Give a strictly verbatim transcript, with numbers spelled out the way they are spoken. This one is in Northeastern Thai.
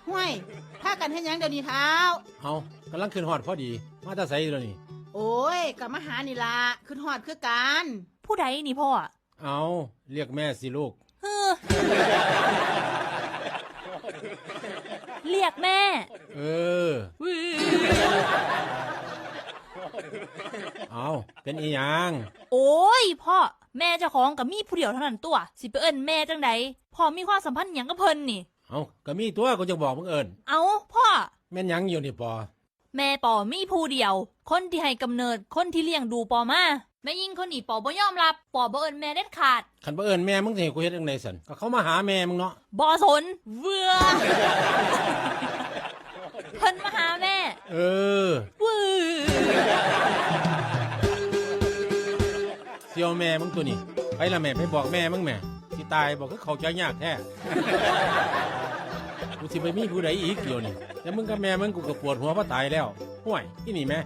ห้วย พากันเฮ็ดหยังเดี๋ยวนี้เท้า เอา กำลังขึ้นฮอดพอดี มาแต่ไสเดี๋ยวนี้ โอ้ย ก็มาหานี่ล่ะ ขึ้นฮอดคือกัน ผู้ใดนี่พ่อ เอา เรียกแม่สิลูก เฮ้อ เรียกแม่ เออ เอา เป็นอีหยัง โอ้ย พ่อ แม่เจ้าของก็มีผู้เดียวเท่านั้นตัว สิไปเอิ้นแม่จั่งใด พ่อมีความสัมพันธ์หยังกับเพิ่นนี่ เอา ก็มีตัว กูจั่งบอกมึงเอิ้น เอา พ่อ แม่นหยังอยู่นี่ปอ แม่ปอมีผู้เดียว คนที่ให้กำเนิด คนที่เลี้ยงดูปอมา แม่หญิงคนนี้ปอบ่ยอมรับ ปอบ่เอิ้นแม่เด็ดขาด คันบ่เอิ้นแม่มึงสิให้กูเฮ็ดจั่งใดซั่น ก็เขามาหาแม่มึงเนาะ บ่สน เวือ เพิ่นมาหาแม่ เออ วือ เสี่ยวแม่มึงตัวนี้ ไปละแม่ ไปบอกแม่มึงแม่ สิตายบ่ คือเข้าใจยากแท้ กูสิไปมีผู้ใดอีกเดี๋ยวนี้ แต่มึงกับแม่มึงกูก็ปวดหัวพอตายแล้ว ห่วย อีนี่แม่